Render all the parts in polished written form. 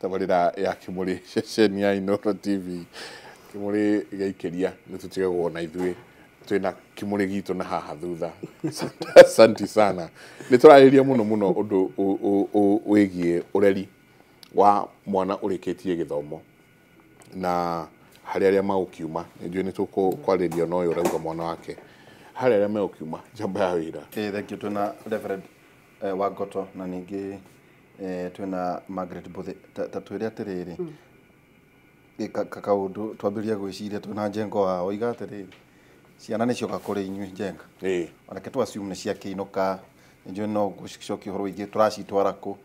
Tabarĩra ya Kĩmũrĩ, ceceni ya Inooro TV. Kĩmũrĩ gĩaikĩria nĩ tũtigagwo na ithuĩ twĩna kĩmũrĩ gitũ na haha thutha. Asante sana. Nĩ tũrarĩrĩria mũno mũno ũndũ wĩgiĩ ũreri wa mwana ũrĩkĩtie gĩthomo na harĩ arĩa magũkiuma. Nĩ njũĩ nĩ tũkwarĩria na ũyũ ũrauga mwana wake, harĩ arĩa megũkiuma njamba ya wĩra. Ĩ, thank you. Twĩna Reverend Wangoto na ningĩ twĩna Margaret Mbũthĩ. Ta twĩre atĩrĩrĩ, kaũndũ twambĩrĩria gwĩciria twĩna Njengo wao oiga atĩrĩrĩ, ciana nĩ cioka kũrĩ inyuĩ, Njenga. Onake tu assume nĩ ciakĩinũka, nĩnjũĩ no gũcokia ũhoro wĩgiĩ tũracitwara kũ,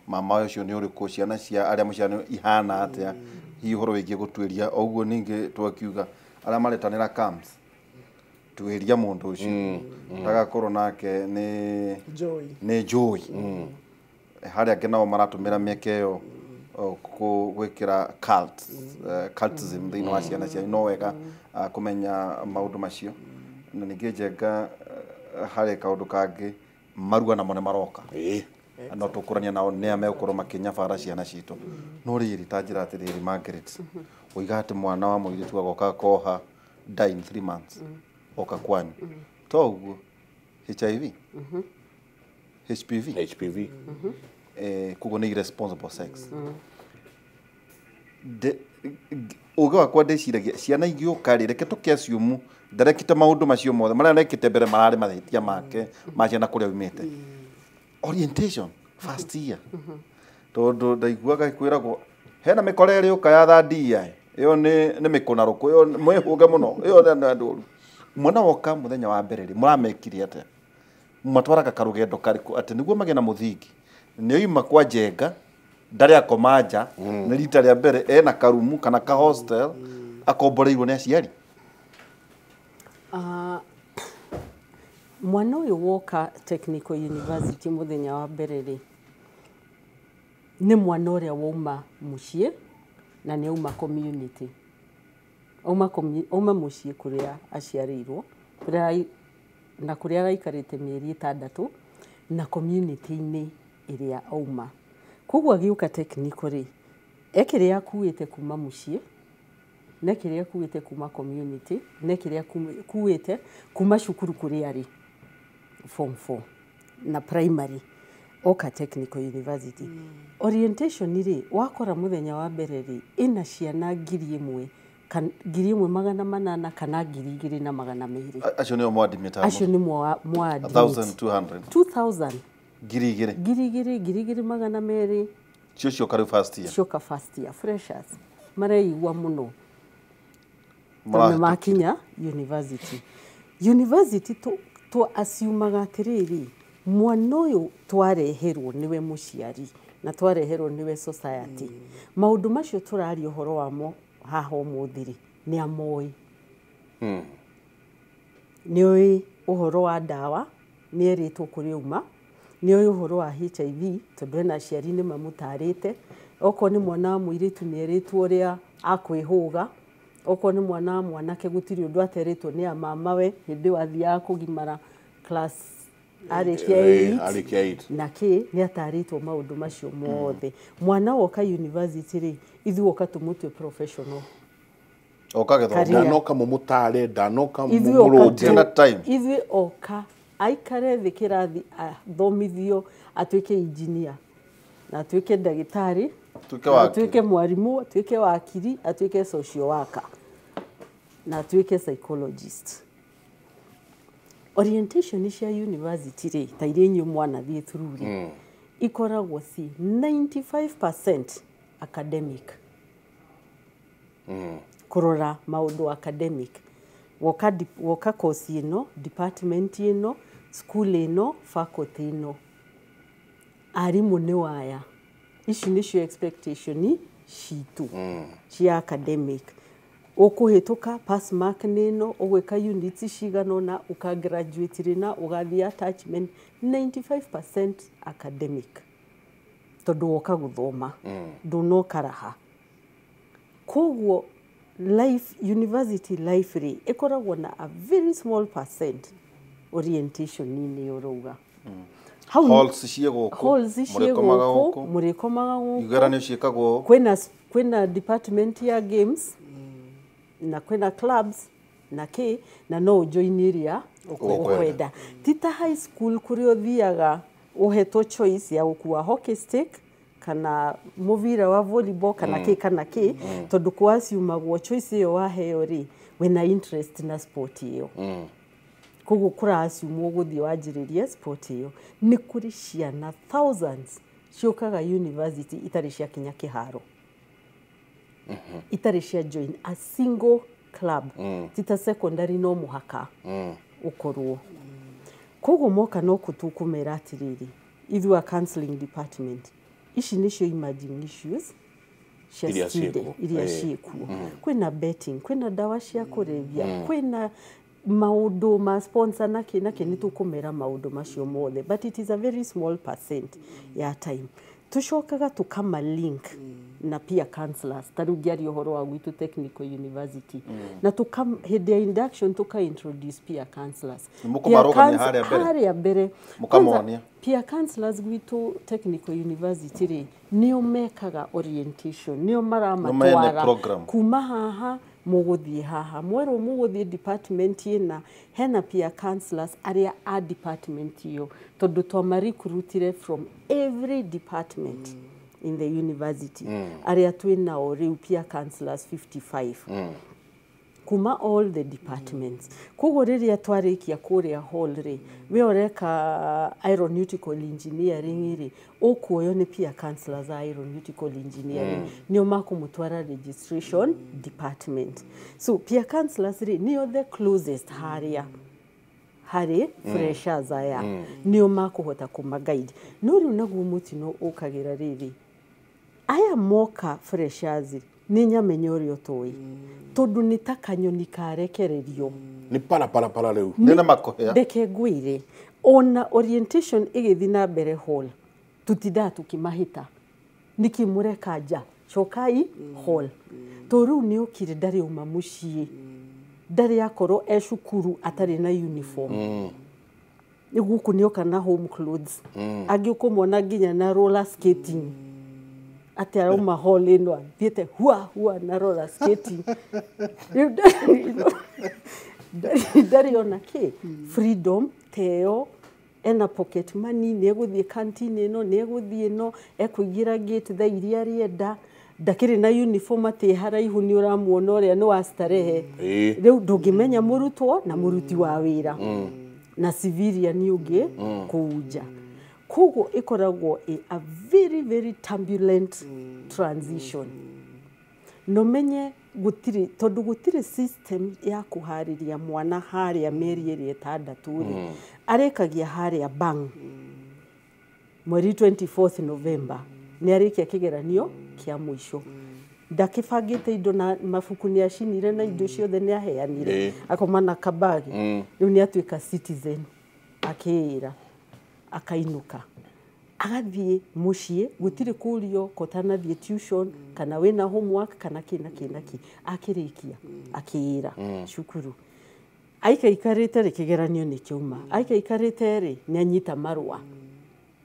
mama ũcio nĩ ũrĩkũ, ciana cia arĩa mũciana ihana atĩa, hihi ũhoro wĩgiĩ gũtuĩria o ũguo. Ningĩ twakiuga arĩa maretanĩra camps, tuĩria mũndũ ũcio ndagakorwo nake nĩ Joy. Nĩ njũĩ harĩa angĩ nao maratũmĩra mĩeke ĩyo gwĩkĩra cult, cultism thĩinĩ wa ciana cianyu. No wega kũmenya maũndũ macio. Na ningĩ Njenga, harĩ kaũndũ kangĩ, marua namo nĩ maroka. No tũkũrania nao nĩa megũkorwo makĩnyabara ciana citũ. No rĩrĩ, ta njĩra atĩrĩrĩ, Margaret, ũiga atĩ mwana wa mũirĩtu agoka akoha nda in 3 months, oka kwanyu to ũguo HIV, HPV. HPV. Koguo nĩ irresponsible sex. Ũgĩ wakwa ndĩciragia ciana igĩũka rĩ, reke tũkĩ assume ndarekĩte maũndũ macio mothe marĩa arekĩte mbere mararĩ mahĩtia make ma ciana kũrĩa aumĩte. Orientation first year, tondũ ndaiguaga kwĩragwo hena mĩkora ĩrĩ ũka ya third year, ĩyo nĩ mĩkũnarũkũ, ĩyo mwĩhũge mũno, ĩyo nĩ andũ oru. Mwana woka mũthenya wa mbere rĩ, mũramekire atĩa? Matwaraga karũgendo karĩkũ atĩ nĩguo magĩe na mũthingi? Nĩ oima kwa Njenga, ndarĩ akoma nja, nĩ rita rĩa mbere ena karumu kana ka hostel akomboreirwo nĩ aciari. Mwana ũyũ woka Technical University mũthenya wa mbere rĩ, nĩ mwana ũrĩa wauma mũciĩ na nĩ auma community, auma mũciĩ kũrĩa aciarĩirwo, kũrĩa na kũrĩa araikarĩte mĩeri 6, na community-inĩ ĩrĩa auma. Koguo agĩũka technical rĩ, e kĩrĩa akuĩte kuma mũciĩ, na kĩrĩa akuĩte kuma community, na kĩrĩa akuĩte kuma cukuru kũrĩa arĩ form 4 na primary, oka Technical University. Orientation rĩ, wakora mũthenya wa mbere rĩ, ĩna ciana 1000, 1800 kana 2200. Acio nĩo mwadimĩta? Acio nĩ mwa 1200? 2000. 2000? 2000, 2200. Cio cioka rĩu first year? Cioka first year, freshers, mareigua mũno tondũ nĩ makinya university. University tu assumaga atĩrĩrĩ, mwana ũyũ twareherwo nĩwe mũciari na twareherwo nĩwe society, maũndũ macio tũraria ũhoro wamo haha ũmũthĩ rĩ, nĩ amoĩ, nĩ oĩ ũhoro wa ndawa, nĩ erĩtwo kũrĩa uma, nĩ oĩ ũhoro wa HIV tondũ ena aciari nĩ mamũtarĩte. Okorwo nĩ mwana wa mũirĩtu, nĩ erĩtwo ũrĩa akwĩhũga. Okorwo nĩ mwana wa mwanake, gũtirĩ ũndũ aterĩtwo nĩ amamawe hĩndĩ ĩyo athiaga kũgimara class arĩkia eight. Arĩkia eight. Na kĩ nĩ atarĩtwo maũndũ macio mothe. Mwana woka university rĩ, ithuĩ oka tũmũtue professional. Oka gĩthomo. Career. Ndanoka mũmũtare, ndanoka Ithuĩ oka mũmũrũnge. Tena time. Ithuĩ oka aikare thĩ kĩrathi athomithio, atuĩke engineer na atuĩke ndagĩtarĩ, Atuĩke na wakiri. atuĩke mwarimũ, atuĩke wakiri, atuĩke social worker na atuĩke psychologist. Orientation cia university rĩ, ta iria inyuĩ mwanathiĩ through rĩ, ikoragwo ci 95% academic, kũrora maũndũ academic. Woka woka course ĩno, department ĩno, school ĩno, faculty ĩno, arimũ nĩ waya, ici nĩcio expectation citũ cia academic, ũkũhĩtũka, pass mark nĩ ĩno, ũgwĩka units cigana ũna, ũka graduate rĩna, ũgathiĩ attachment. 95% academic tondũ woka gũthoma, ndũnoka raha. Koguo life, university life rĩ, ĩkoragwo na a very small percent orientation-inĩ ũrauga. Hau Halls ciĩ gũkũ, halls ciĩ mũrĩkomaga gũkũ, gũkũ, mũrĩkomaga gũkũ, igeranio ciĩkagwo kwĩna department ya games na kwĩna clubs na kĩ, na no ũjoini ĩrĩa ũkwenda. Ti ta high school kũrĩa ũthiaga ũhetwo choice ya gũkua hockey stick kana mũbira wa volleyball kana kĩ kana kĩ, tondũ kwaciumagwo choice ĩyo waheo rĩ, wĩna interest na sport ĩyo. Koguo kũraciumwo gũthiĩ wanjĩrĩrie sport ĩyo. Nĩ kũrĩ ciana thousands ciũkaga university itarĩ ciakinya kĩharo, itarĩ cia join a single club. Ti ta secondary no mũhaka ũkorwo. Koguo moka no tũkũmera atĩrĩrĩ, ithuĩ a counseling department, ici nĩcio emerging issues cia Iria student ciĩkuo. iria ciĩkuo. Kwĩna betting, kwĩna ndawa cia kũrebia, kwĩna maũndũ ma sponsor na kĩ na kĩ, nĩ tũkũmera maũndũ macio mothe, but it is a very small percent ya time. Tũcokaga tũkama link na peer counselors, ta rĩu ngĩaria ũhoro wa gwitũ Technical University, na tũka hĩndĩ ya induction tũka introduce peer counselors. Nĩ mũkũmarũgamia Peer harĩa mbere? Harĩa mbere. Mũkamonia? Kwanza, peer counselors gwitũ Technical University rĩ, nĩo mekaga orientation, nĩo Nĩo mene maramatwara program. Kuma haha mũgũthiĩ haha, mwerwo mũgũthiĩ department ĩna, hena peer counselors arĩa a department ĩyo, tondũ twamarecruitire from every department in the university. Arĩa twĩ nao rĩu peer counselors 55 kuma all the departments. Koguo rĩrĩa twarĩkia kũrĩa hall rĩ, we ũreka aeronautical engineering rĩ, ũkuoywo nĩ peer counselors a aeronautical engineering, nĩo makũmũtwara registration department. So peer counselors rĩ, nĩo the closest harĩa harĩ freshers aya, nĩo makũhota kũmaguide. No rĩu naguo mũtino ũkagĩra rĩrĩ, aya moka freshers nĩ nyamenya ũrĩa ũtoĩ, tondũ nĩ ta kanyoni karekererio. Nĩ para para para rĩu. Nĩ na makohea. Ndeke ngwĩre, ona orientation ĩgĩthiĩ na mbere hall, tũtindaga tũkĩmahĩta, nĩkĩ mũreka nja, cokai hall. To rĩu nĩ okire, ndarĩ auma mũciĩ, ndarĩ akorwo e cukuru atarĩ na uniform. Nĩ gũkũ nĩ oka na home clothes, angĩ ũkũmona nginya na roller skating, atĩ arauma hall ĩno athiĩte hua hua na roller skating. Rĩu ndarĩ ona kĩ freedom ta ĩyo, ena pocket money, nĩ egũthiĩ canteen ĩno, nĩ egũthiĩ ĩno, ekũingĩra gate thaa iria arĩenda, ndakĩrĩ na uniform atĩ haraihu nĩ ũramuona ũrĩa nĩ wa starehe. Rĩu ndũngĩmenya mũrutwo na mũruti wa wĩra na civilian ũngĩ kũu nja. Koguo ĩkoragwo ĩ a very very turbulent transition. No menye gũtirĩ, tondũ gũtirĩ system ya kũharĩria mwana harĩa mĩeri ĩrĩa ĩtandatũ rĩ, arĩkagia harĩa bang mweri 24th November nĩ arĩkia kĩgeranio kĩa mũico, ndakĩbangĩte indo na mabuku nĩ acinire na indo ciothe nĩ aheanire, akoma na kabagi, rĩu nĩ atuĩka citizen, akĩĩra akainũka agathiĩ mũciĩ, gũtirĩ kũrio kotanathiĩ tuition kana wĩna homework kana kĩ na kĩ na kĩ, akĩrĩkia akĩĩra cukuru aikaikarĩte rĩ, kĩgeranio nĩ kĩauma, aikaikarĩte rĩ, nĩ anyita marũa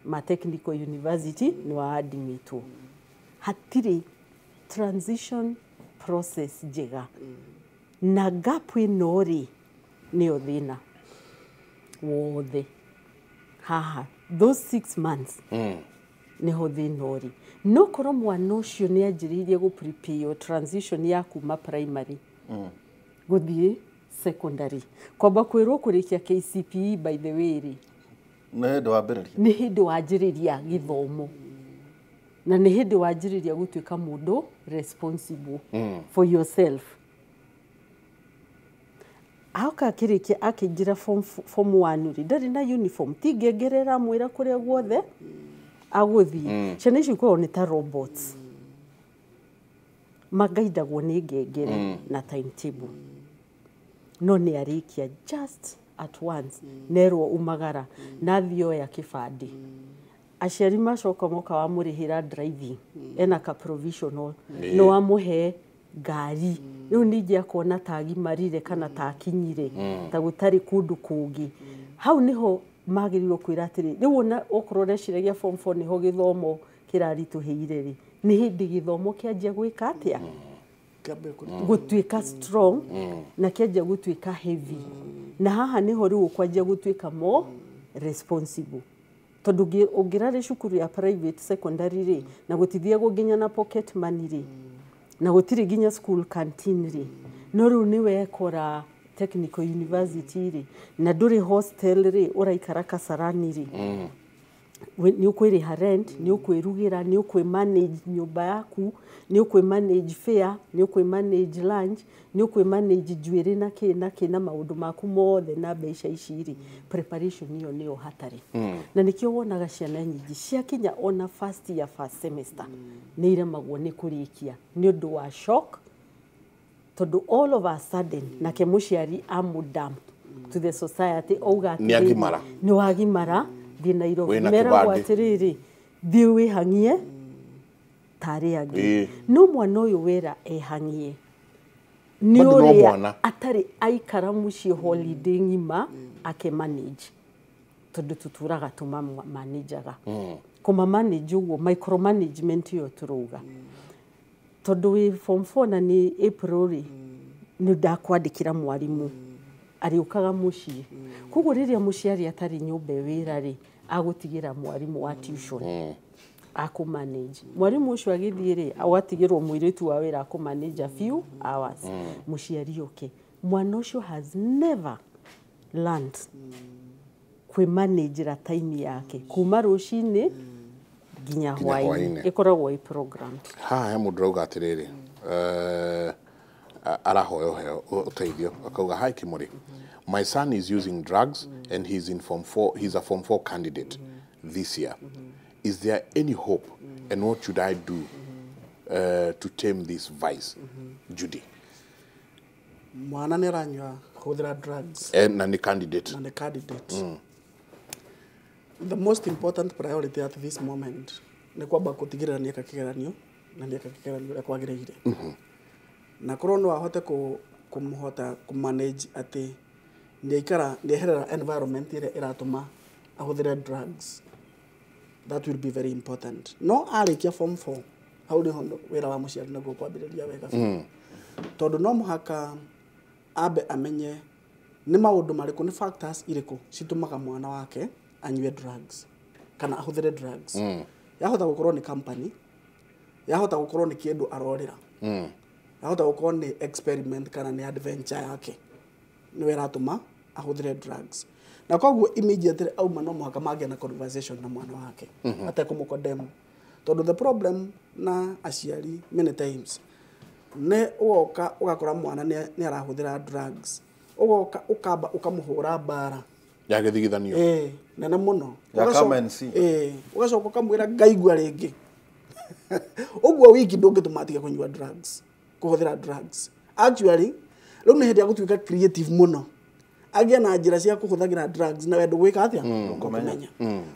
ma Technical University, nĩ wa admitwo. Hatirĩ transition process njega, na gap ĩno rĩ, nĩyo thĩna wothe haha. Those 6 months nĩho thĩna ũrĩ. No korwo mwana ũcio nĩ anjĩrĩirie gũ prepare transition ya kuma primary gũthiĩ secondary, kwamba kwĩrwo kũrĩkia KCPE, by the way rĩ, Nĩ hĩndĩ wambĩrĩria. Nĩ hĩndĩ wanjĩrĩria gĩthomo na nĩ hĩndĩ wanjĩrĩria gũtuĩka mũndũ responsible for yourself. Aoka akĩrĩkia akĩingĩra form one rĩ, ndarĩ na uniform, ti ngengere ĩramwĩra kũrĩa guothe agũthiĩ. Ciana icio ikoragwo nĩ ta robots, magaindagwo nĩ ngengere na timetable. No nĩ arĩkia just at once nerwo umagara na athiĩ oya kĩbandĩ, aciari macoka moka wamũrĩhĩra driving, ena ka provisional, nĩ wamũhe ngari, rĩu ningĩ akona ta agimarire kana ta akinyire ta gũtarĩ kũndũ kũngĩ. Hau nĩho magĩrĩirwo kwĩra atĩrĩ rĩu ona okorwo ũreciragia form 4 nĩho gĩthomo kĩraritũhĩire rĩ, nĩ hĩndĩ gĩthomo kĩanjia gwĩka atĩa, gũtuĩka strong na kĩanjia gũtuĩka heavy, na haha nĩho rĩu ũkwanjia gũtuĩka more responsible. Tondũ ũngĩrarĩ cukuru ya private secondary rĩ, na gũtithiagwo nginya na pocket money rĩ, na gũtirĩ nginya school canteen rĩ, no rĩu nĩ wekora technical university rĩ, na ndũrĩ hostel rĩ, ũraikara Kasarani rĩ, nĩ ũkwĩrĩha rent, nĩ ũkwĩrugĩra, nĩ ũkwĩ manage nyũmba yaku, nĩ ũkwĩ manage fare, nĩ ũkwĩ manage lunch, nĩ ũkwĩ manage njuĩrĩ na kĩ na kĩ na maũndũ maku mothe na mbeca ici rĩ, preparation ĩyo nĩyo hatarĩ. Na nĩkĩo wonaga ciana nyingĩ ciakinya ona first year first semester nĩ iremagwo nĩ kũrĩkia nĩ ũndũ wa shock, tondũ all of a sudden nake mũciari amũdump to the society auga atĩrĩrĩ nĩ wagimara thiĩ Nairobi, meragwo atĩrĩrĩ thiĩ wĩhang'ie tarĩ angĩ. No mwana ũyũ wera ehang'ie nĩ ũrĩa atarĩ aikara mũciĩ holiday ng'ima akĩmanage, tondũ tũtũraga tũmamanajaga kũmamanage ũguo micromanagement ĩyo tũrauga. Tondũ wĩ form 4 na nĩ April rĩ, nĩ ndakwandĩkĩra mwarimũ arĩũkaga mũciĩ. Koguo rĩrĩa mũciari atarĩ nyũmba wĩra rĩ, agũtigĩra mwarimũ wa tuition akũmanage. Mwarimũ ũcio agĩthiĩ rĩ, agatigĩrwo mũirĩtu wa wĩra akũmanage a few hours. Mũciari oke, mwana ũcio has never learned kwĩmanagera time yake kuma rũcinĩ nginya hwaĩ-inĩ, ĩkoragwo ĩ programmed. Haha he mũndũ ũrauga atĩrĩrĩ, arahoya ũteithio akauga, hi Kimuri, my son is using drugs and he's in form 4, he's a form 4 candidate this year. Is there any hope and what should I do to tame this vice? Judy. Mwana nĩ aranyua kũhũthĩra drugs. Na nĩ candidate. Na nĩ candidate. The most important priority at this moment nĩ kwamba gũtigĩrĩra nĩ eka kĩgeranio na nĩ eka kĩgeranio ũrĩa kwagĩrĩire. Na korwo no ahote kũmũhota kũmanage atĩ nĩ eherera environment ĩrĩa ĩratũma ahũthĩre drugs, that will be very important. No arĩkia form 4 hau nĩho wĩra wa mũciari nĩguo kwambĩrĩria wega biũ. Tondũ no mũhaka ambe amenye nĩ maũndũ marĩkũ, nĩ factors irĩkũ citũmaga mwana wake anyue drugs kana ahũthĩre drugs. Yahota gũkorwo nĩ company, yahota gũkorwo nĩ kĩndũ arorĩra, yahota gũkorwo nĩ experiment kana nĩ adventure yake nĩwe ĩratũma ahũthĩre drugs. Na koguo immediately auma no mũhaka magĩe na conversation na mwana wake atekũmũkondem. Tondũ the problem na aciari many times nĩ ũgoka ũgakora mwana nĩ arahũthĩra drugs, ũgoka ũkamba ũkamũhũra mbara ya gĩthigithanio nene mũno, ũgacoka ũkamwĩra ngaigua rĩngĩ. Ũguo wiki ndũngĩtũma atige kũnyua drugs, kũhũthĩra drugs. Actually rĩu nĩ hĩndĩ ya gũtuĩka creative mũno, agĩe na njĩra cia kũhũthagĩra drugs na wendo gwĩka atĩa ũkũmenya.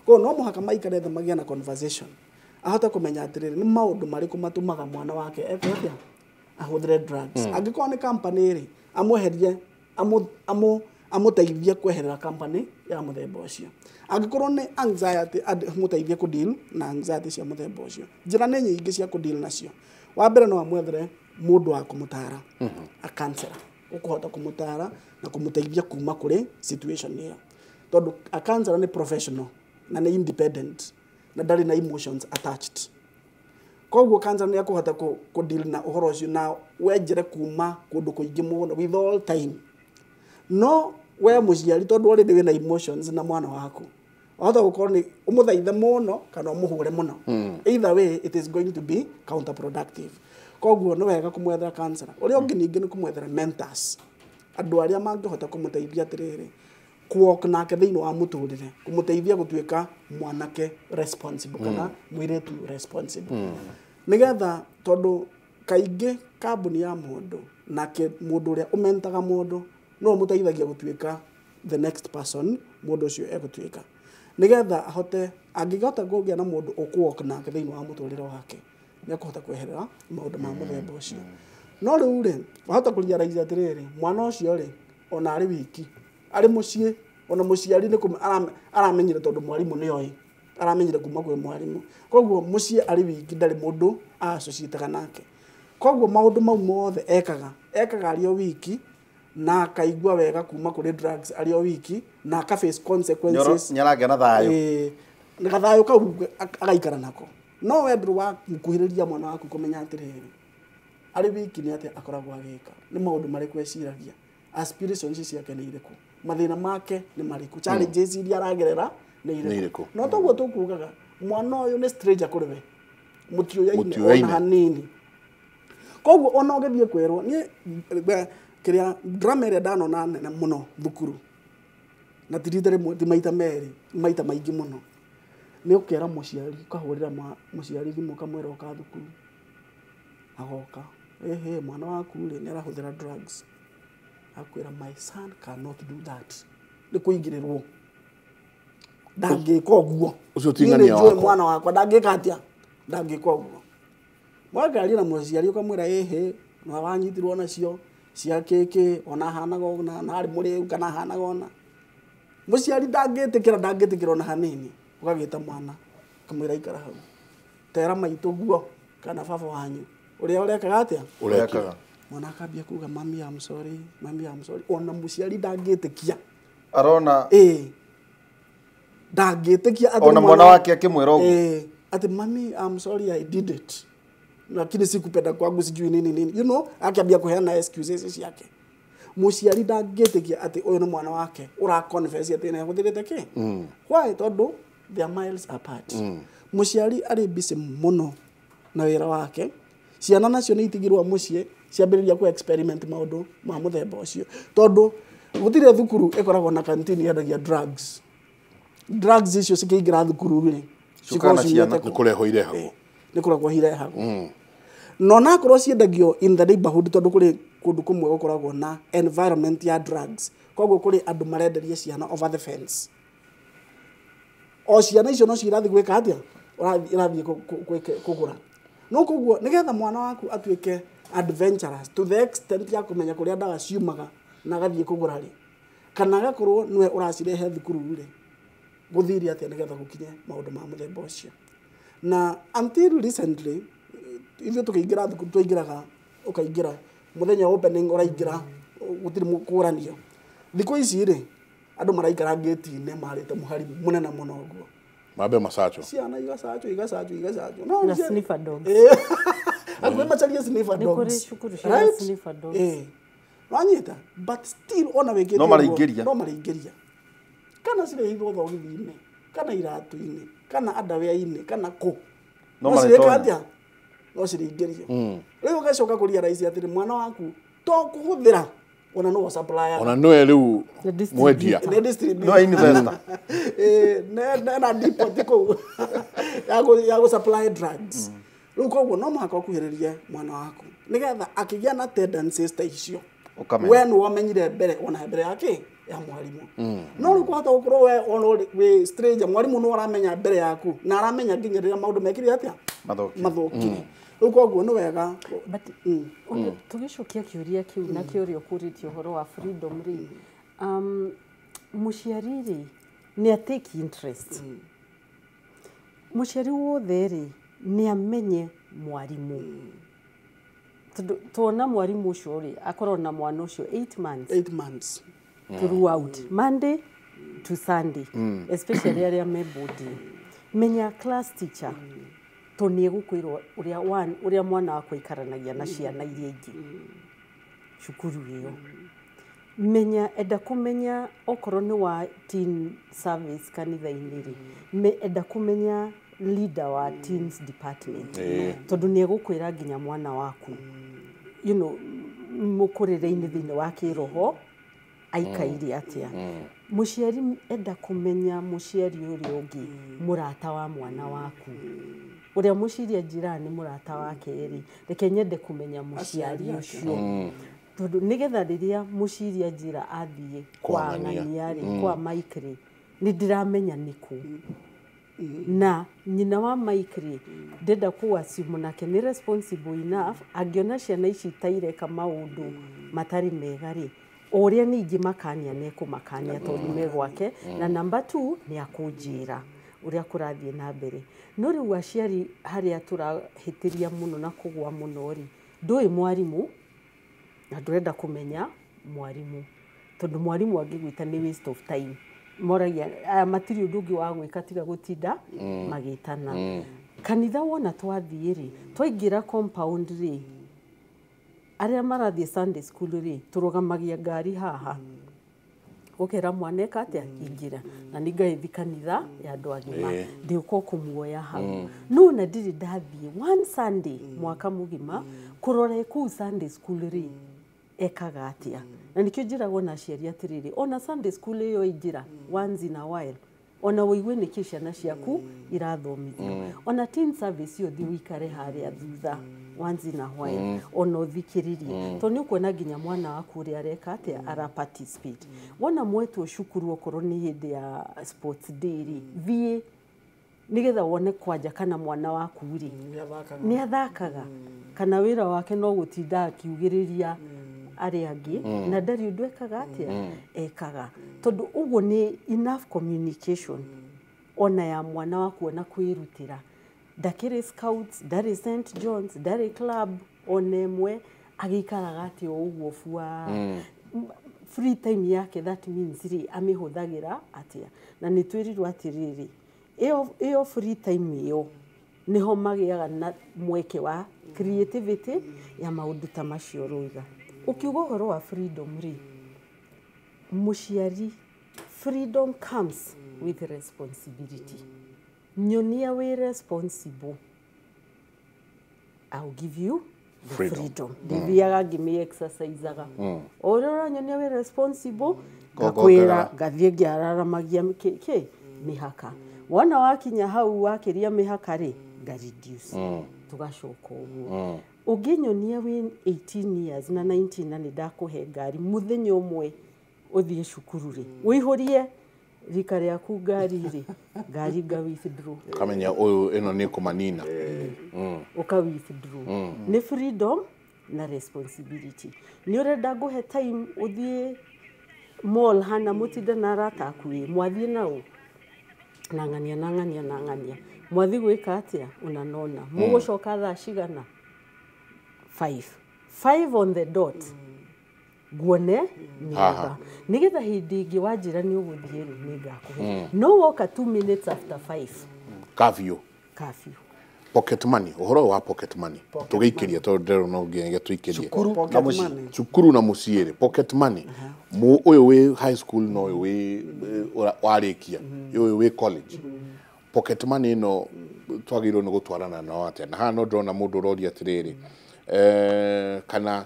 Koguo no mũhaka maikare thĩ magĩe na conversation, ahote kũmenya atĩrĩrĩ nĩ maũndũ marĩkũ matũmaga mwana wake eke atĩa ahũthĩre drugs. Angĩkorwo nĩ company rĩ, amweherie, amũteithie kweherera company ya mũthemba ũcio. Angĩkorwo nĩ anxiety, amũteithie kũdeal na anxiety cia mũthemba ũcio. Njĩra nĩ nyingĩ cia kũdeal nacio. Wa mbere no amwethere mũndũ wa kũmũtara, a counselor ũkũhota kũmũtara na kũmũteithia kuma kũrĩ situation ĩyo. Tondũ a counselor nĩ professional na nĩ independent na ndarĩ na emotions attached. Koguo counselor nĩ akũhota kũdeal na ũhoro ũcio na wenjere kuma kũndũ kũingĩ mũno with all time. No we mũciari tondũ already wĩna emotions na mwana waku, wahota gũkorwo nĩ ũmũthaithe mũno kana ũmũhũre mũno. Either way it is going to be counterproductive. Koguo nĩ wega kũmwethera counselor. Ũrĩa ũngĩ ningĩ nĩ kũmwethera mentors, andũ arĩa mangĩhota kũmũteithia atĩrĩrĩ kuok nake thĩinĩ wa mũtũrĩre, kũmũteithia gũtuĩka mwanake responsible kana mũirĩtu responsible. Nĩgetha tondũ kaingĩ kambuni ya mũndũ nake mũndũ ũrĩa ũmentaga mũndũ no mũteithagia gũtuĩka the next person mũndũ ũcio egũtuĩka. Nĩgetha ahote angĩhota kũgĩa na mũndũ ũkũwalk nake thĩinĩ wa mũtũrĩre wake, nĩ akũhota kweherera maũndũ ma mũthemba ũcio. No rĩu rĩ, wahota kũrealize atĩrĩrĩ, mwana ũcio rĩ, ona arĩ wiki, arĩ mũciĩ, Ona mũciari nĩ aramenyire tondũ mwarimũ nĩ oĩ. Aramenyire kuma kwĩ mwarimũ. Koguo mũciĩ arĩ wiki ndarĩ mũndũ associate nake. Koguo maũndũ mau mothe ekaga arĩ o wiki na akaigua wega kuma kũrĩ drugs arĩ o wiki na aka face consequences. Nĩaragĩa na thayũ. Na gathayũ kau agaikara nako. No we ndũrĩ wa mũkuhĩrĩria mwana waku kũmenya atĩrĩrĩ arĩ wiki nĩ atĩa akoragwo agĩka, nĩ maũndũ marĩkũ eciragia, aspirations ciake nĩ irĩkũ, mathĩna make nĩ marĩkũ, challenges iria aragerera nĩ irĩkũ. No toguo tũkugaga mwana ũyũ nĩ stranger kũrĩ we, mũtiũyaine ona hanini. Koguo ona ũgĩthiĩ kwĩrwo niĩ kĩrĩa drama ĩrĩa ndanona nene mũno thukuru na ti rita rĩmwe ti maita merĩ, maita maingĩ mũno, nĩ ũkera mũciari, ũkahũrĩra mũciari thimũ ũkamwĩra ũka thukuru, agoka, ehe mwana waku rĩ nĩ arahũthĩra drugs, akwĩra my son cannot do that, nĩ kũingĩrĩrwo, ndangĩka ũguo. Ũcio ti ng'ania wakwa. Mwana wakwa ndangĩka atĩa, ndangĩka ũguo. Mwakaria na mũciari ũkamwĩra ehe na wanyitirwo nacio cia kĩkĩ ona ahanaga ũna na arĩ mũrĩu kana ahanaga ũna, mũciari ndangĩtĩkĩra ona hanini. Ũgagĩta mwana ũkamwĩra ikara hau, tera maitũ guo kana baba wanyu ũrĩa ũrekaga atĩa, ũrekaga. Mwana akambia kuga mami I'm sorry, mami I'm sorry. Ona mũciari ndangĩtĩkia, arona ndangĩtĩkia atĩ ona mwana wake akĩmwĩra ũguo, atĩ mami I'm sorry I did it lakini sikupenda kwangu sijui nini nini, you know, akiambia kuheana excuses ciake. Mũciari ndangĩtĩkia atĩ ũyũ nĩ mwana wake ũra confess atĩ nĩ ahũthĩrĩte kĩ. Why? Tondũ they are miles apart. Mũciari arĩ busy mũno na wĩra wake, ciana nacio nĩ itigirwo mũciĩ ciambĩrĩria ku experiment maũndũ ma mũthemba ũcio, tondũ gũtirĩ thukuru ĩkoragwo na canteen yendagia drugs. Drugs icio cikĩingĩra thukuru rĩ, cikoragwo ciumĩte kũ? Nĩ kũrehwo irehagwo. Nĩ kũrehwo irehagwo. No nakorwo ciendagio in the neighborhood, tondũ kũrĩ kũndũ kũmwe gũkoragwo na environment ya drugs, koguo kũrĩ andũ marenderia ciana over the fence. O ciana icio no cirathiĩ gwĩka atĩa, irathiĩ kũgũra. No koguo nĩgetha mwana waku atuĩke adventurous to the extent ya kũmenya kũrĩa ndawa ciumaga na agathiĩ kũgũra rĩ, kana agakorwo nĩwe ũracirehe thukuru rĩ, gũthire atĩa nĩgetha gũkinye maũndũ ma mũthemba ũcio. Na until recently ithuĩ tũkĩingĩra thukuru twaingĩraga, ũkaingĩra mũthenya wa opening ũraingĩra gũtirĩ kũranio. Thikũ ici rĩ andũ maraikara ngĩti-inĩ marĩte mũhari mũnene mũno ũguo, mambe macacho, ciana igacachwo. No, na sniffer dogs. Hakuhĩ macarie sniffer dogs. Nĩ kũrĩ cukuru cia sniffer dogs. Wanyita, but still ona wĩkĩte no maraingĩria, no maraingĩria, kana cirehithwo thogithi-inĩ, kana iratũ-inĩ, kana underwear-inĩ, kana kũ, no marĩtonya atĩa, no cirĩingĩrio. Rĩu ũgacoka kũrealize atĩrĩ mwana waku to kũhũthĩra ona no supplier, ona nĩwe rĩu mwendia, nĩ distributor, no investor, na depot kũu ya gũ supply drugs. Rĩu koguo no mũhaka ũkuhĩrĩrie mwana waku nĩgetha akĩgĩa na tendencies ta icio, we nĩ wamenyire mbere ona mbere yake ya mwarimũ. No rĩu kwahota gũkorwo we ona wĩ stranger, mwarimũ no aramenya mbere yaku na aramenya nginya rĩrĩa maũndũ mekire atĩa, mathũkire. Rĩu koguo nĩ wega. But tũgĩcokia kĩũria kĩu na kĩũria ũkũrĩtie ũhoro wa freedom rĩ, mũciari rĩ nĩ a take interest. Mũciari wothe rĩ nĩ amenye mwarimũ, tondũ tuona mwarimũ ũcio rĩ akorwo na mwana ũcio 8 months, 8 months throughout Monday to Sunday, especially arĩa me boarding. Menya class teacher tondũ nĩ egũkwĩrwo ũrĩa mwana wakwa aikaranagia na ciana iria ingĩ cukuru ĩyo. Menya, enda kũmenya okorwo nĩ wa teen service kanitha-inĩ rĩ, enda kũmenya leader wa teens department, tondũ nĩ egũkwĩra nginya mwana waku, you know, mũkũrĩre-inĩ thĩinĩ wa kĩroho aikaire atĩa. Mũciari enda kũmenya mũciari ũrĩa ũngĩ mũrata wa mwana waku, ũrĩa mũciria njirani mũrata wake rĩ, reke nyende kũmenya mũciari ũcio, tondũ nĩgetha rĩrĩa mũciria njĩra athiĩ kwa ng'ania rĩ, kwa Mike rĩ, nĩ ndĩramenya nĩkũ. Na nyina wa Mike rĩ ndenda kũ assume nake nĩ responsible enough, angĩona ciana ici ta ireka maũndũ matarĩ mega rĩ, O ũrĩa ningĩ makania nĩ ekũmakania tondũ me gwake, na number 2 nĩ akũnjĩra ũrĩa kũrathiĩ na mbere. No rĩu aciari harĩa tũrahĩtĩria mũno na kũgwa mũno rĩ, ndũĩ mwarimũ na ndũrenda kũmenya mwarimũ, tondũ mwarimũ angĩgwĩta nĩ waste of time. Moragia aya matirĩ ũndũ ũngĩ wa gwĩka tiga gũtinda magĩtana. Kanitha wona twathiĩ rĩ, twaingĩra compound rĩ, arĩa marathiĩ Sunday school rĩ, tũrũgamagia ngari haha, ũkera mwana eka atĩa, ingĩra, na nĩ ngagĩthiĩ kanitha ya andũ agima, ndĩũka kũmuoya hau. No na ndirĩ ndathiĩ one Sunday mwaka mũgima kũrora kũu Sunday school rĩ ekaga atĩa. Na nĩkĩo njĩragwo na aciari atĩrĩrĩ, ona Sunday school ĩyo ingĩra once in a while, ona wĩigue nĩkĩ ciana ciaku irathomithio. Ona teen service ĩyo thiĩ ũikare harĩa thutha once in a while, ona ũthikĩrĩrie, tondũ nĩ ũkuona nginya mwana waku ũrĩa areka atĩa, ara participate. Wona mwetwo cukuru okorwo nĩ hĩndĩ ya sports day rĩ, thiĩ nĩgetha wone kwanja kana mwana waku rĩ nĩ athakaga, kana wĩra wake no gũtinda akiugĩrĩria arĩa angĩ, na ndarĩ ũndũ ekaga atĩa, ekaga. Tondũ ũguo nĩ enough communication ona ya mwana waku ona kwĩrutĩra. Ndakĩrĩ scouts, ndarĩ St John's, ndarĩ club ona ĩmwe, agĩikaraga atĩ o ũguo bua. Free time yake that means rĩ amĩhũthagĩra atĩa. Na nĩ twĩrirwo atĩrĩrĩ, ĩyo free time ĩyo nĩho magĩaga na mweke wa creativity ya maũndũ ta macio rũiga. Ũkiuga ũhoro wa freedom rĩ, mũciari, freedom comes with responsibility. Nyonia wĩ responsible, I'll give you the freedom. Ndithiaga ngĩmĩ exerciseaga. O ũrĩa ũranyonia wĩ responsible, ngakwĩra ngathiĩ ngĩararamagia kĩ mĩhaka. Wona wakinya hau wakĩria mĩhaka rĩ, nga reduce. Tũgacoka ũguo. Ũngĩnyonia wĩ 18 years na 19 na nĩ ndakũhe ngari mũthenya ũmwe ũthiĩ cukuru rĩ, ũihũrie rika rĩaku ngari rĩ, ngari nga withdraw. Kamenya ũyũ ĩno nĩ kũmanina. Ũka withdraw. Nĩ freedom na responsibility. Nĩ ũrenda ngũhe time ũthiĩ mall hana mũtinde na arata aku ĩ, mwathiĩ nao na ng'ania na ng'ania na ng'ania, mwathiĩ gwĩka atĩa, ũnanona mũgũcoka thaa cigana, 5 on the dot, nguone nyũmba, nĩgetha hĩndĩ ĩngĩ wanjĩra nĩ ũgũthiĩ rĩ, nĩ ngakũhe. No woka 2 minutes after 5, Curfew. Curfew. Pocket money, ũhoro wa pocket money tũgĩikĩria tondũ ndĩrona no nginya tũikĩrie Cukuru na mũciĩ. Cukuru na mũciĩ rĩ, pocket money ũyũ wĩ high school na ũyũ wĩ warĩkia, ũyũ wĩ college, pocket money ĩno twagĩrĩirwo nĩ gũtwarana nao atĩa? Na haha no ndĩrona mũndũ ũroria atĩrĩrĩ, kana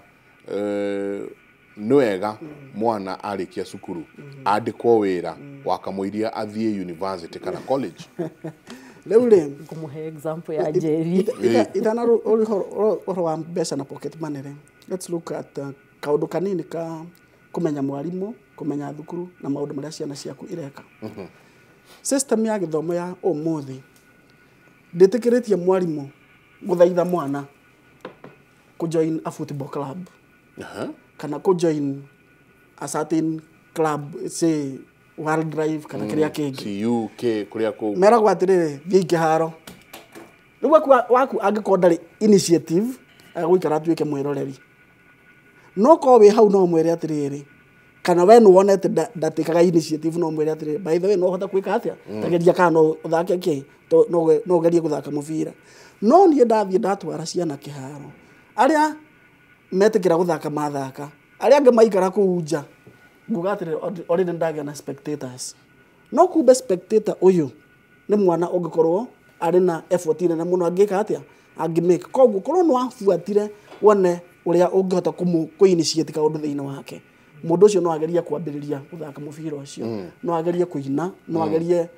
nĩ wega mwana arĩkia cukuru andĩkwo wĩra wakamũiria athiĩ university kana college. Rĩu rĩ, ngũmũhe example ya Njeri. Ithana ũhoro wa mbeca na pocket money rĩ, let's look at kaũndũ kanini ka kũmenya mwarimũ, kũmenya thukuru na maũndũ marĩa ciana ciaku ireka. System ya gĩthomo ya ũmũthĩ ndĩtĩkĩrĩtie mwarimũ gũthaitha mwana kũ join a football club, kana kũ join a certain club, say World Drive kana kĩrĩa kĩngĩ. CU K kũrĩa kũu. Meragwo atĩrĩrĩ, thiĩ kĩharo. Rĩu waku angĩkorwo ndarĩ initiative, agũikara atuĩke mwĩroreri. No korwo wĩ hau no mwĩre atĩrĩrĩ, kana we nĩwonete ndatĩkaga initiative, no mwĩre atĩrĩrĩ, by the way no ũhote gwĩka atĩa, tageria kana no ũthake kĩ, no ũgerie gũthaka mũbira. No niĩ ndathiĩ ndatwara ciana kĩharo, arĩa metĩkĩra gũthaka mathaka, arĩa angĩ maikara kũu nja, nguga atĩrĩrĩ, already ndagĩa na spectators. No kumbe spectator ũyũ nĩ mwana ũngĩkorwo arĩ na effort nene mũno angĩka atĩa, angĩmake. Koguo korwo nĩ wabuatire wone ũrĩa ũngĩhota kũ initiate kaũndũ thĩinĩ wake, mũndũ ũcio no agerie kwambĩrĩria gũthaka mũbira ũcio, no agerie kũina, no agerie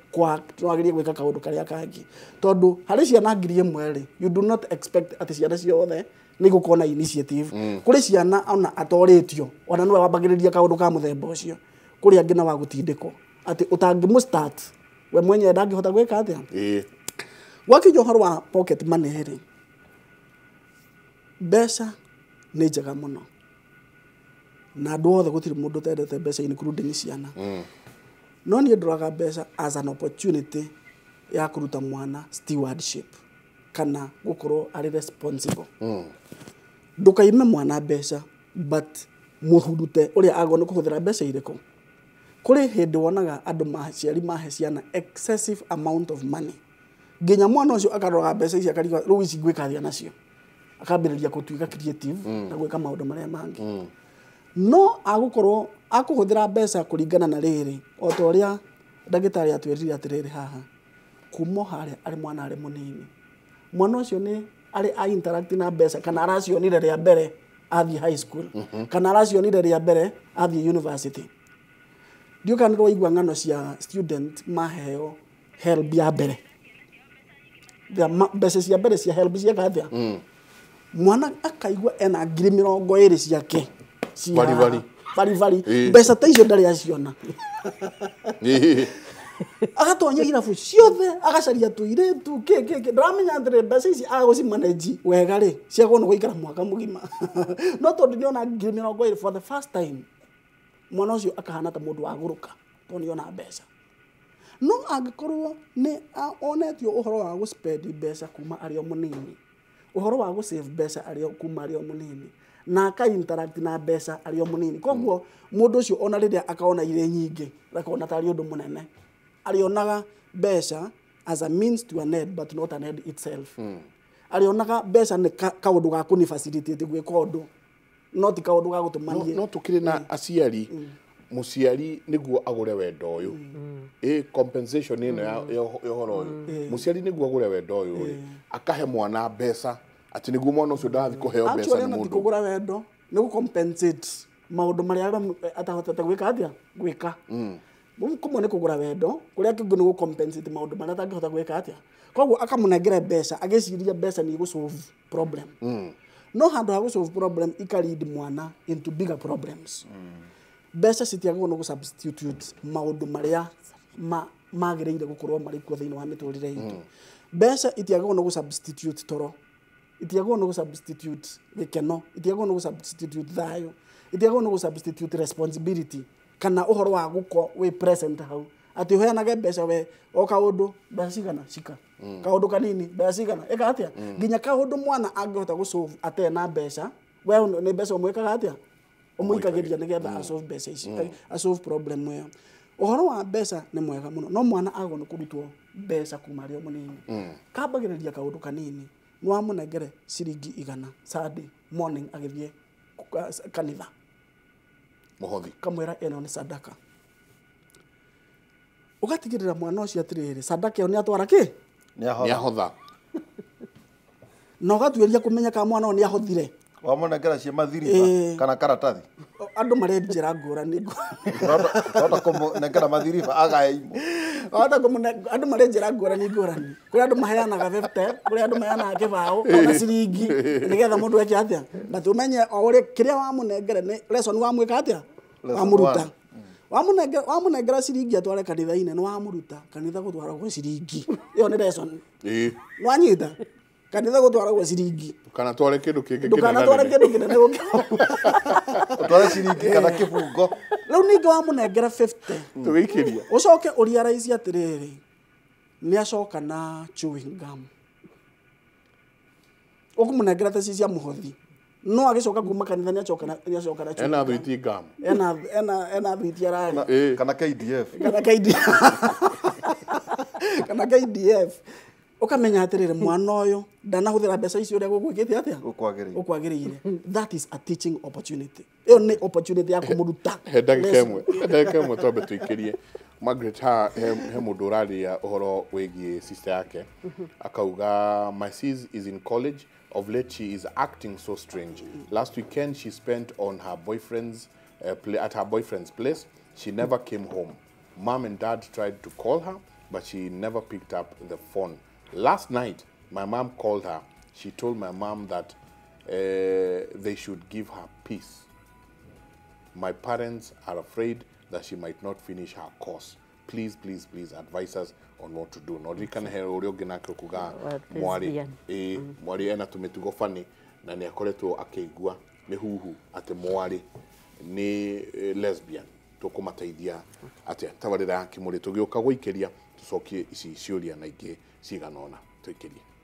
no agerie gwĩka kaũndũ karĩa kangĩ. Tondũ harĩ ciana 1,000 rĩ, you do not expect atĩ ciana ciothe nĩ igũkorwo na initiative. Kũrĩ ciana ona atorĩtio, ona nĩwe wambagĩrĩria kaũndũ ka mũthemba ũcio, kũrĩ angĩ na wa gũtindĩkwo atĩ ũtangĩmũ start we mwenyewe ndangĩhota gwĩka atĩa. Gwakinya ũhoro wa pocket money rĩ, mbeca nĩ njega mũno. Na andũ othe gũtirĩ mũndũ ũtendete mbeca including ciana. No niĩ ndoraga mbeca as an opportunity ya kũruta mwana stewardship kana gũkorwo arĩ responsible. Ndũkaime mwana mbeca but mũhurute ũrĩa agwo nĩ kũhũthĩra mbeca irĩkũ. Kũrĩ hĩndĩ wonaga andũ maciari mahe ciana excessive amount of money nginya mwana ũcio akaroraga mbeca ici akarigwo rĩu ici ngwĩka atĩa nacio, akambĩrĩria gũtuĩka creative na gwĩka maũndũ marĩa mangĩ. No agũkorwo akũhũthĩra mbeca kũringana na rĩrĩ o ta ũrĩa ndagĩtarĩ atwĩrire atĩrĩrĩ haha kuma o harĩa arĩ mwana arĩ mũnini, mwana ũcio nĩ arĩ a interact na mbeca kana aracionire rĩa mbere athiĩ high school kana aracionire rĩa mbere athiĩ university. Ndiũĩ kana nĩwaigua ng'ano cia student maheo HELB ya mbere, mbeca cia mbere cia HELB cieka atĩa? Mwana akaigua ena 20,000 ciake Bari bari mbeca ta icio ndarĩ aciona. Agatonya irabu ciothe agacaria tũirĩtu kĩ ndĩramenya atĩrĩ mbeca ici agũcimanage wega rĩ ciagwo nĩ gũikara mwaka mũgima. No tondũ nĩona 20,000 for the first time, mwana ũcio akahana ta mũndũ wagũrũka tondũ nĩona mbeca. No angĩkorwo nĩ onetio ũhoro wa gũspend mbeca kuma arĩ o mũnini, ũhoro wa gũsave mbeca arĩ o kuma arĩ o mũnini, na aka interact na mbeca arĩ o mũnini, koguo mũndũ ũcio ona rĩrĩa akaona irĩ nyingĩ akona tarĩ ũndũ mũnene. Arĩonaga mbeca as a means to an end but not an end itself. Arĩonaga mbeca nĩ kaũndũ ga kũni facilitate gwĩka ũndũ, no ti kaũndũ ga gũtũma niĩ. No tũkĩrĩ na aciari, mũciari nĩguo agũre wendo ũyũ, compensation ĩno ya ũhoro ũyũ, mũciari nĩguo agũre wendo ũyũ rĩ, akahe mwana mbeca atĩ nĩguo mwana ũcio ndathiĩ kũheo mbeca nĩ mũndũ. Kũgũra wendo nĩ gũ compensate maũndũ marĩa atahotete gwĩka atĩa gwĩka. Kũmwe nĩ kũgũra wendo, kũrĩa kũngĩ nĩ gũ compensate maũndũ marĩa atangĩhota gwĩka atĩa. Koguo akamũnengera mbeca agĩciria mbeca nĩ igũ solve problem. No handũ ha gũ solve problem ika lead mwana into bigger problems. Mbeca citiagĩrĩirwo nĩ gũ substitute maũndũ marĩa magĩrĩire gũkorwo marĩ kuo thĩinĩ wa mĩtũrĩre itũ. Mbeca itiagĩrĩirwo nĩ gũ substitute toro, itiagĩrĩirwo nĩ gũ substitute gĩkeno, itiagĩrĩirwo nĩ gũ substitute thayũ, itiagĩrĩirwo nĩ gũ substitute responsibility kana ũhoro wa gũkorwo wĩ present hau atĩ ũheanage mbeca we o kaũndũ mbeca cigana cika kaũndũ kanini mbeca cigana ĩka atĩa nginya kaũndũ mwana angĩhota gũ solve atarĩ na mbeca we nĩ mbeca ũmwĩkaga atĩa ũmũikagĩria nĩgetha asolve mbeca ici asolve problem ĩyo. Ũhoro wa mbeca nĩ mwega mũno no mwana agwo nĩ kũrutwo mbeca kuma arĩ o mũnini. Kambagĩrĩria kaũndũ kanini, nĩ wamũnengere ciringi 100 Sunday morning agĩthiĩ kanitha mũhothi kamwĩra ĩno nĩ sadaka, ũgatigĩrĩra mwana ũcio atĩrĩrĩ sadaka ĩyo nĩ atwara kĩ nĩ ahotha, na ũgatuĩria kũmenya kana mwana ũyũ nĩ ahothire. Wamũnengera cia mathiriba kana karatathi, andũ marĩ njĩra ngũrani. Wahota kũmũnengera mathiriba agae imwe, wahota kũmũnengera andũ marĩ njĩra ngũrani ngũrani. Kũrĩ andũ maheanaga 50, kũrĩ andũ maheanaga kĩbaũ ona ciringi nĩgetha mũndũ eke atĩa, but ũmenye o ũrĩa kĩrĩa wamũnengera nĩ lesson wamwĩka atĩa wamũruta. Wamũnengera ciringi atware kanitha-inĩ nĩ wamũruta kanitha gũtwaragwo ciringi, ĩyo nĩ lesson. Nĩwanyita kanitha gũtwaragwo ciringi, ndũkanatware kĩndũ kĩngĩ ndũkanatware kĩndũ kĩnene gũkĩra ũtware ciringi kana kĩbungo. Rĩu ningĩ wamũnengera 50 tũgĩikĩria ũcoke ũrealize atĩrĩrĩ nĩ acoka na chewing gum, ũkũmũnengera ta cia mũhothi no agĩcoka kuma kanitha nĩ acoka na ena thwiti gum ena thwiti ararĩ kana KDF kana KDF. Ũkamenya atĩrĩrĩ mwana ũyũ ndanahũthĩra mbeca icio ũrĩa gũgwĩkĩte atĩa ũkwagĩrĩire. That is a teaching opportunity. Ĩyo nĩ opportunity ya kũmũruta. He ndagĩka ĩmwe twambe tũikĩrie Margaret ha he mũndũ ũraria ũhoro wĩgiĩ sister yake akauga my sis is in college of late she is acting so strange. Last weekend she spent on her boyfriend's at her boyfriend's place. She never came home. Mom and dad tried to call her but she never picked up the phone. Last night, my mom called her. She told my mom that they should give her peace. My parents are afraid that she might not finish her course. Please, please, please advise us on what to do. No ririkane he ũrĩa ũngĩ nake ũkuga mwarĩ mwarĩ ena tũmĩtugo bani na nĩ akoretwo akĩigua mĩhuhu atĩ mwarĩ Nĩ lesbian, tũkũmateithia atĩa? Tabarĩra ya Kĩmũrĩ tũgĩũka gũikĩria, tũcokie ici ciũria na ingĩ cigana ũna tũikĩrie.